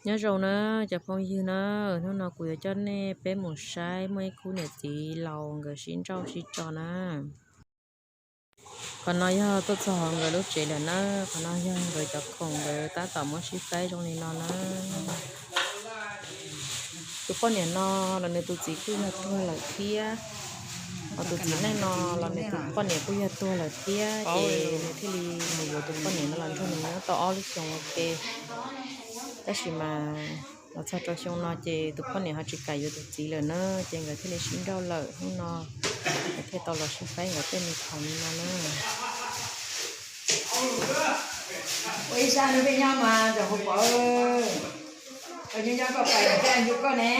Nyob zoo na cov phooj ywg na, hnub no kuv yuav coj nej peb mus saib muaj ib khub niam txiv laus nkawd sib nrauj sib tso na. Qhov no yog tuaj txog hauv nkawd lub tsev lawm na, qhov no yog nkawd cov khoom nkawd tab tom muab sib faib zoo li no na. Tus poj niam no los nws tus txiv kuj yog tuag lawm thiab, ho tus txiv neej no los nws tus poj niam kuj yog tuag lawm thiab, ces nws thiaj li mus yuav tus poj niam no los nrog nws nyob tau ob lub xyoo ua ke. Tab sis mas los txog rau xyoo no ces tus poj niam ho tsis kam yuav tus txiv lawm na, ces nkawd thiaj li sib nrauj lawm. Hnub no nkawd thiaj tau los sib faib nkawd tej me khoom li no na. Ua ib sab nrog peb nyob mas cov hauv paus, koj nyob nyob koj pais thiaj ncu koj ne.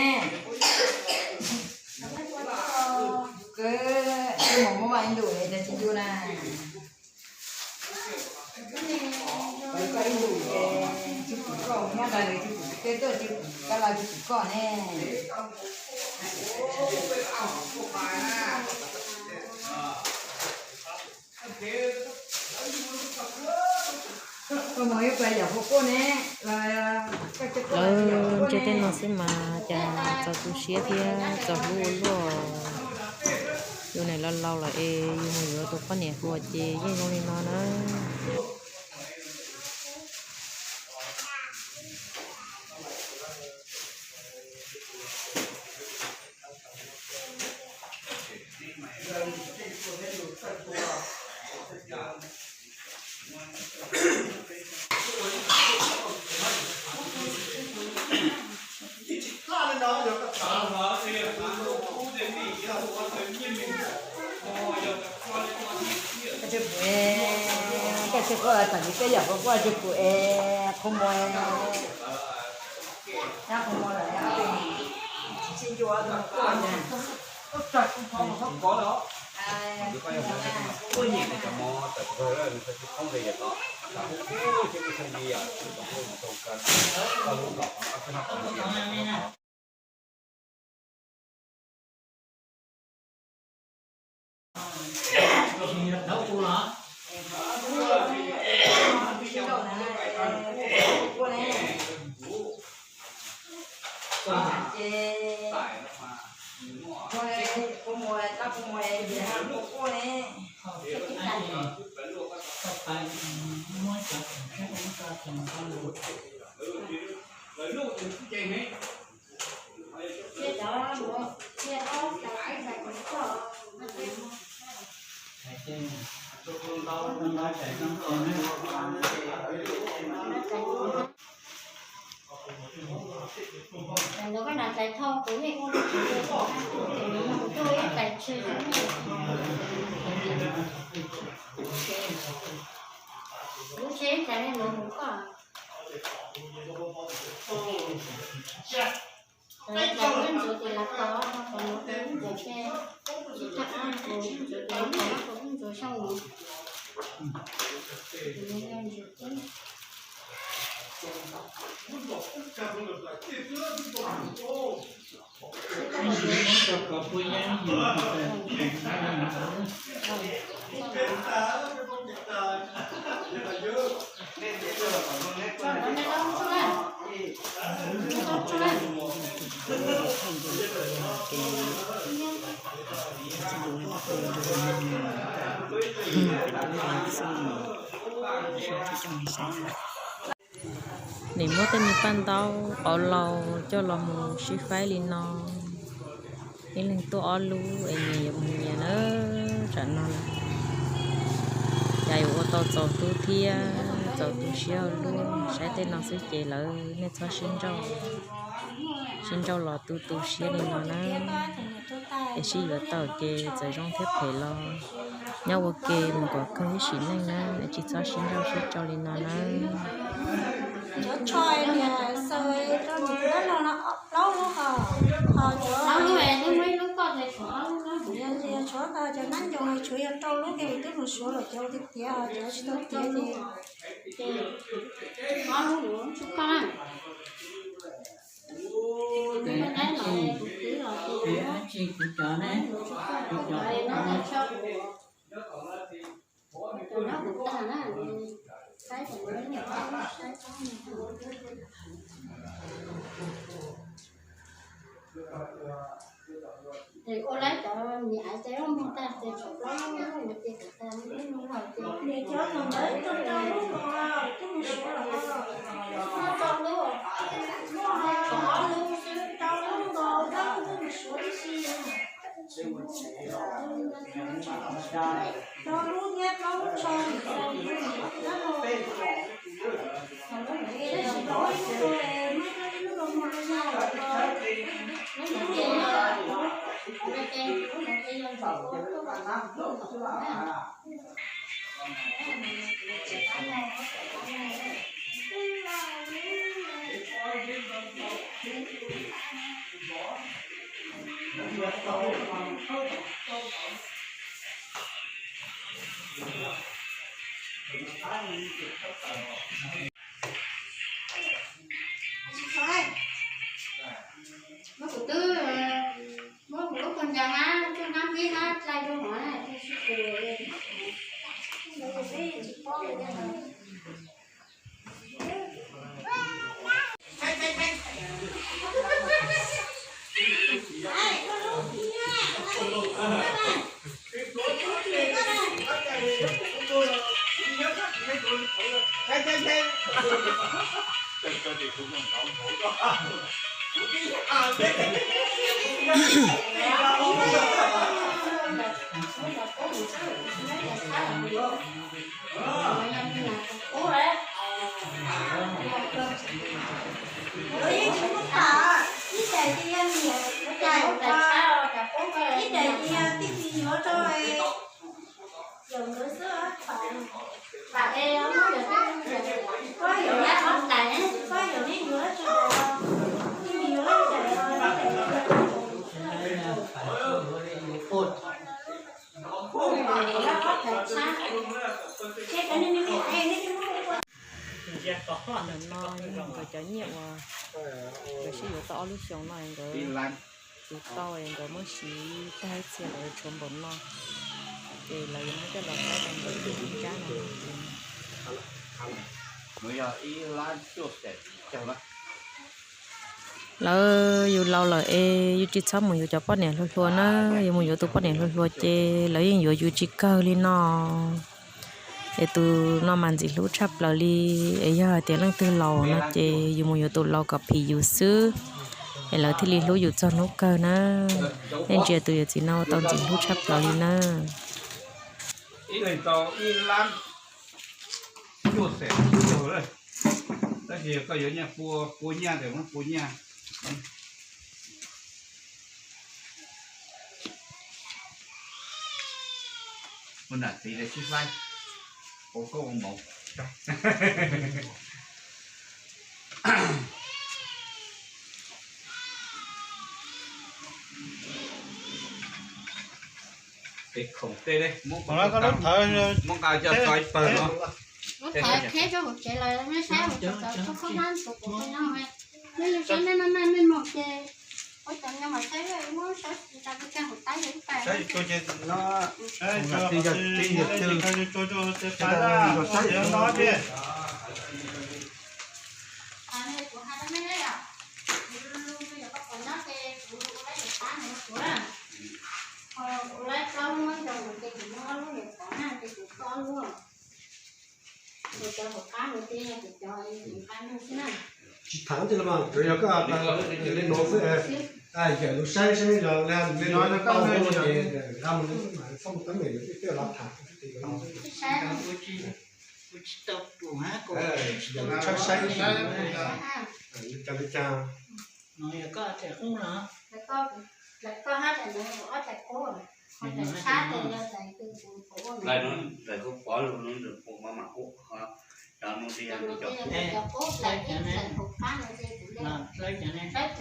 Koj mus muab vaj ib ntus es tsis ncu na. Koj ib ntus es tsis pum koj, nyob ntawd tsis pum, tej tuaj tsis pum, koj los tsis pum koj ne. Lawv ntsia tej no xwb mas cas txaus tu siab thiab txaus hlub ua luaj. Yus niam laus laus lawm es yus mus yuav tus poj niam hluas ces yeej zoo li no na. Koj tsis pum, tam sim peb yam koj tsis pum es qhov muag, qhov muag lawm, tsis ncu tus muag koj na. Ntawd koj hnav tais thau kuv yeej ua tsis tau, kuv tus mus kuv tuaj ib tais tsw. Lub tsheb ib tais neeg luag mus koj. Tais wb ntxuav ces lav tau, tais luag tes wb ntxuav ces ib thaj ab tus wb ntxuav ces lav tau, wb ntxuav xyoo mus. Nim muab tej me paj ntaub qauv laus coj los mus sib faib li no. Ib leeg tuaj ob lub es nyias yuav mus nyias na. Tsam no cas yuav ua tau txaus hlub thiab txaus tu siab ua luaj. Saib tej no xwb ces lawv nej txhob sib nrauj, sib nrauj los tu tu siab li no na. Es sib yuav tau ces txawm zoo thiab phem los nyob ua ke mus kom kawg ib sim neej na, tsis txhob sib nrauj sib tso li no na. Cov tsho niam xaws rau ntawm kuv dab laug no plaub lub hos, hos cov, tshuav cov nab nyoos tshuav yog rau lub, ces kuv twb mus suav lawm, cov tiav tiav cov tsis tau tiav ces, ces ob lub yuav tsub koj na. Niam ais ces lub npog tag ces tshuav plaub lub, niam ces kom tag lub npog ces niam cov tus ntawd rau rau lub los twb mus suav los ho, muaj rau lub, muaj tshuav ob lub xwb, rau lub nkaus rau twb mus suav tib si. Rau lub thiab plaub lub tso niam tais niam cov tus ntawd los. Muab kuv twb, muab kuv lub kua ntsa hab, tsuj hab npib hab dlai rau hov na, sib tus. Ib daim tias yog niam tais, ib daim tias yog tij tis yuav rau lawm nkawd xwb. Koj yuav, koj yuav ne yuav tij tis yuav lawm. Ntawm no yog nkawd cov nyiaj uas nkawd sib yuav tau ob lub xyoos no nkawd yuav tau, nkawd muab siv tag ib txhia lawv tshuav npaum no, ces lawv yuav muab coj los faib rau nkawd tus kab no. Lawv yus laus lawm es yus tsis txhob mus yuav cov poj niam hluas hluas na, yus mus yuav tus poj niam hluas hluas ces lawv yeej yuav yus tsis kawg li no. Es tus no mas ntxim hlub tshaj plaws li, es yog hais tias leej twg laus no ces yus mus yuav tus laus kom phim yus xwb, es lawv thiaj li hlub yus txog hnub kawg na. Nej ntsia tus yawm txiv no ua tau ntxim hlub tshaj plaws li na. Ib leeg tau ib lab cuaj xees cuaj caug lawm. Tab sis koj yuav nyiaj pua, pua nyiaj tes muab pua nyiaj. Ua nam txiv li sib faib, ua koob ua moov. Khoom tej muab nqa coj tso ib pawg no. Lub thaiv qheb rau hauv tsev lawm, nej saib hauv tsev txawv khaub khaub hlab ntxuav kuv no, nej saib nej maj maj nej moog ces ua cov nyob mas saib muab saib tsis tas, kag hauv taib yog ib pab. Kuv hais rau nej yom, kuv lub lub yog koj pom nyob ces kuv ua laib yawm pab ntawd rau kuv na. Ho kuv laib plaub lub muab nrog kuv ces kuv muab ob lub yawm pov na ces kuv koj ob lub. Kuv cov hauv qab ntawd ces yog kuv cov kuv qab ntawd xwb na. Tsis tham ntawd los mas, tsuas yog koj li no xwb. Yawm lub saib saib yog li no koj mus ces nqa mus li xwb mas txhob mus teeb meem, tej los tham. Kuv tsis tau pum hab, kuv tsis tau tshawb saib li cas li cas. No yog koj daim qub los? Daim koj hab daim no ob daim qub, ho daim tshab tes yog daim kws kuv ua. Daim no daim koj pov lug no, daim koj pov mas mam ua, cov no ces yog cov qub, daim ib daim hauv qab no ces kuv hlawb dlaim, hlawb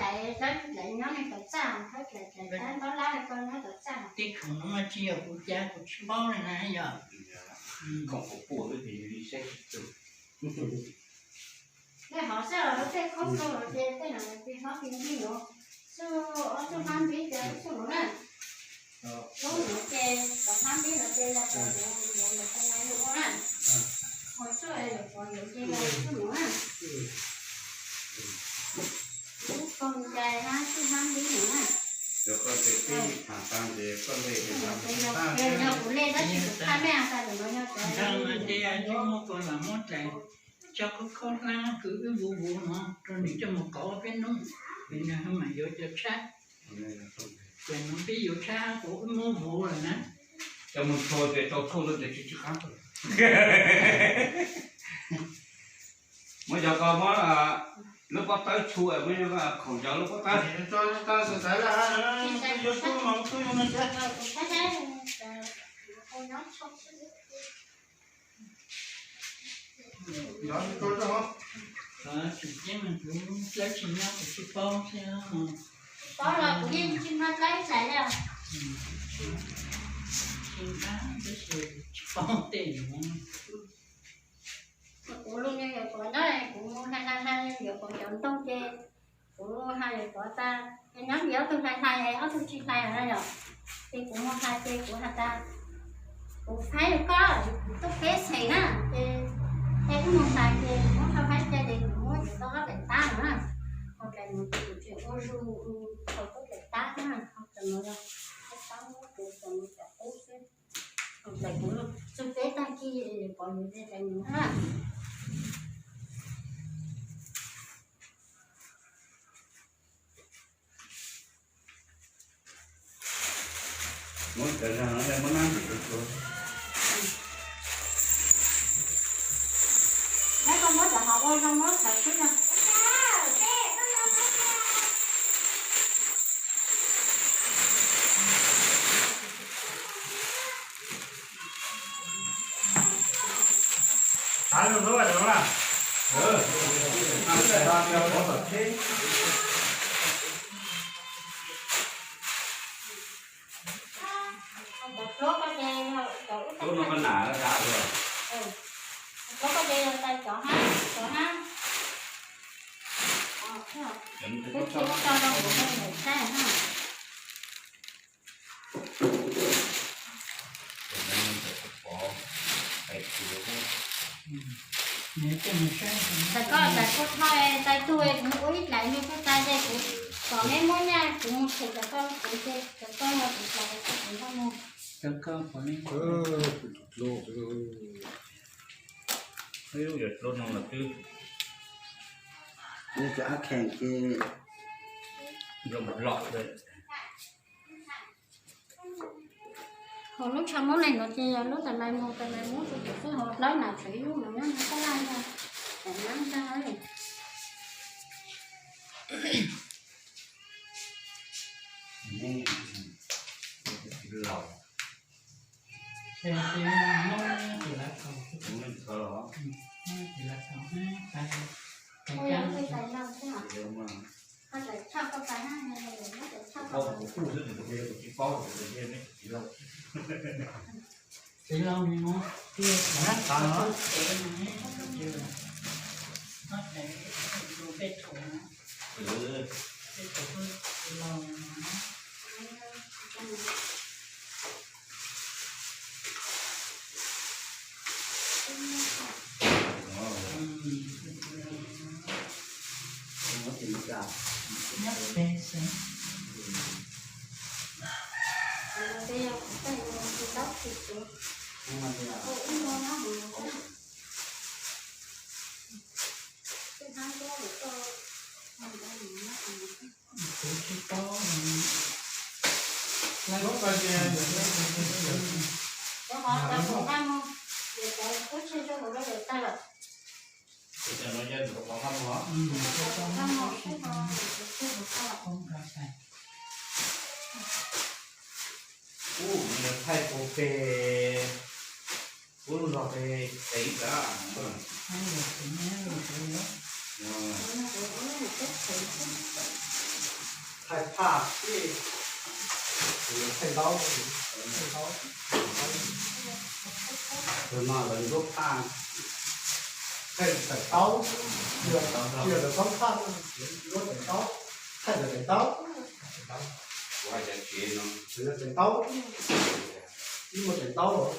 dlaim nyob nej cov txaj, hlawb dlaim dlaim tab ntaub lab rau nyob cov txaj. Tej khoom no mas tsis yog kuv cav, kuv tsis paub li na yog. Khoom kuv pum xwb ces yus li saib tsis txog. Nej hov sab los tej khaub ncaug los ces tej no ces hlob tis npib nuav, xub ob xub hlab npib ces xub nuav na. Lub nuav ces cov hlab npib nuav ces yog cov nuav, nuav cov no yog ua na. Ho xub yuav pov yuav ces yog xub nuav na. Lub koog cai hab xub hlab npib nuav na. Koj ces peb tham tas ces koj le ces tham tas. Yog kuv le tab sis kuv phaj mej tas lawm no yog ntshai mas nte tsis muaj koj lam muab tais tso khaub khaub hlab kws wb vuv vuv no rau nws coj mus kov peb nub, nws mam yuav cov tshab. Ces no peb yuav tshab kuv wb muab vuv lawm na. Coj mus txhua ces tau txhua lub tes tsis tsis qab. Muab cov ko muab lub pob tawb txhua, muab khoom cov lub pob tawb. Tsis paub los kuv yeej tsis muaj dlaab tsi li. Tsis qab tab sis tsis paub tej no. Kuv lug nyuam qhuav nyob kuv mus hais hais hais nyuam qhuav cov ntoo ces kuv hais nyuam qhuav tas ces nyob ntawm ob tug hlais hlais es ob tug tsis hlais na yom. Ces kuv mus hais ces kuv has tas kuv faib rau koj, kuv tuaj peb xeem na ces, ces wb mus hais ces kuv muab koj faib cia ces kuv muab yuav tau ob daim tab no na. Ho daim no ces kuv tseem ua zug thaum tuaj daim tab na, ho daim no yog tab muab kuv cov no cov qub xwb. Ho daim kuv txug peb tag kis pov yuav daim no na. Muab cov zog no muab nab ntim rau tsuav. Neb koj muab cov hauv ua zoo muab txhawv xwb no. Txav lub hlub lawm na. Cov pluab koj ces yog cov ub, pluab no koj nam dab os. Cov pluab koj ces yog tais cov hab, cov hab. Twb tsis ua tau rau kuv mus saib na. Tais koj tais kub thoj tais tug, kuv mus ua ib dlaim me tug tais ces kuv kom neb muab nyaj kuv mus them cov koj kuv ces cov koj yog kuv dlaim kuv noj mus. Cov koj pom ne. Ib lub yuav dlub no los twb neb cov ab kheem ces yuav mus lom lawm. Hauv lub tsho muab neeg no ces yog lub tais mais mus tais mais muab tus tus xwb, hauv dlawb nam tsev ib lub no nyob nyob taj laj ntag, tais nab ntag. Txiv laus nws no, txiv laus nws no, txiv laus nws no. Kuv tsis paub. Ub, nws thaij puag pem, ub, lub zog pem tev ib pliag. Thaij phaj, thaij ntaub, thaij ntaub. Tus no lawv lub phaj, thaij daim ntaub, yog daim ntaub phaj, lub daim ntaub, thaij daim ntaub. Kuv hais cov tsev no, daim ntaub, ib muaj daim ntaub los.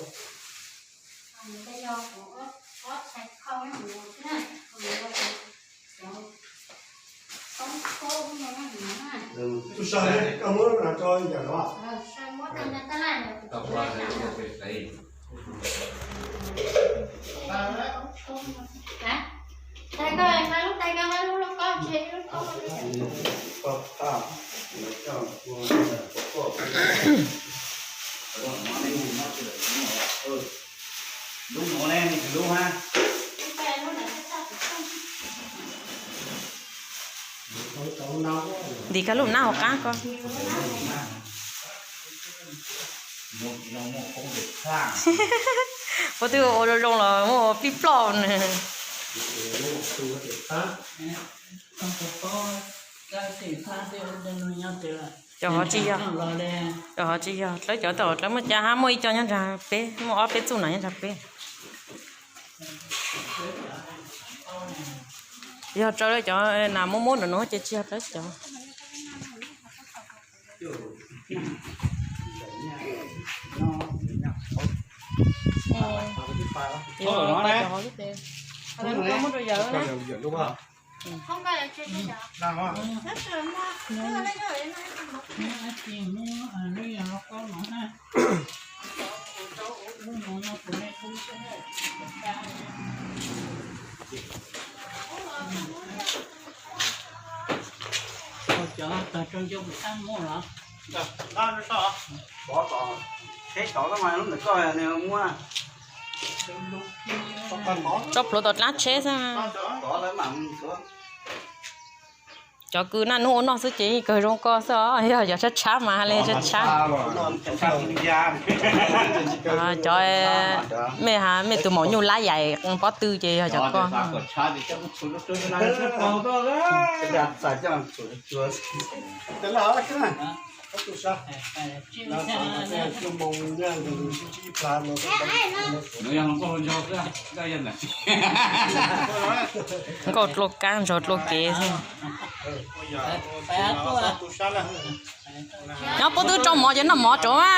Tus sawv koj muab los tso ntawm no. Ntim koj lub nab hauv qab ko. Pob twg ua zoo zoo los muab ua pib ploj na. Cov hov tsis yog, cov hov tsis yog dlawb, cov tom dlawb muaj cab hab, muaj ib co nyob nrag peb, muaj ob peb txuj na nyob nrag peb. Yog tsawg lawm cov nas muab muab nram no ces tsis yog dlawb cov. Cov tog rau ncauj kuv txaj muag los? Pov tom tsheb tod mas lub ntawm koj nws muab. Tso plhuav tom dlaab tsheb xwb. Cov kws naj nub ua noj xwb ces kawg zoo koj xwb os, yog yog tshab tshab mas ha le tshab tshab. Cov mej ha mej tus maum nyuj lab yaim pob tw ces yog cov koj. Nkauj dluaj kab ntsaug dluaj kev xwb. Nyob puab twb tso mov ces noj mov tsuav mas.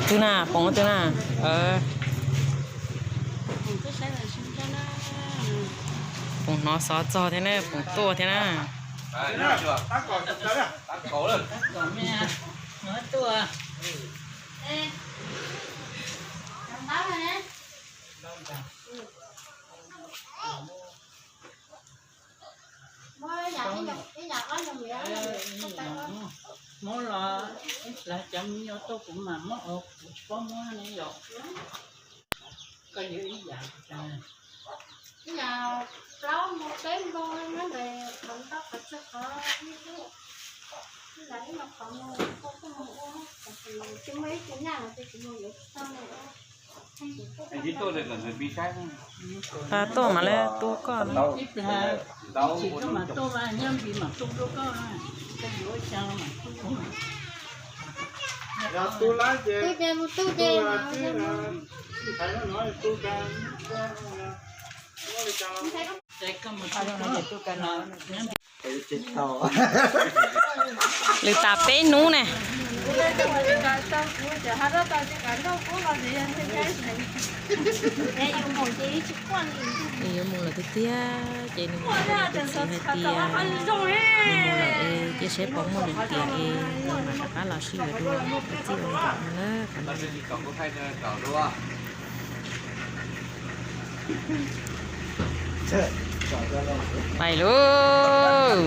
Twg na, poom twg na? Poom hnov xov txog thiab na, poom tuaj thiab na. Muab los ib plag cov me nyuam tuaj kuv mam muab, kuv tsis paub muab ne yom. Koj yuav ib yam. Ib yam plaub npog peb npog nyob ntawm qhov ntau qhov tsawg qhov ib lub. Ib yam ib yam qhov mus kuj mus ua, tsis muaj ib tug nyaj los ces kuv mus yuav tsis tau mus ua. Pab tuaj mas lawv tu koj. Ib plag tsis tuaj mas tuaj, nyob npis mam tu rau koj, koj yuav ua cas mas tu. Tu ces mus tu ces mas tu. Lwm tas peb hnub ne. Yuav mus lawm tiag tiag ces nws tus txiv hais tias nws mus lawm es cia saib puas muaj lwm tiam es nws mam rov qab los sib yuav dua, txij ua nkaus no na. Pais lauj.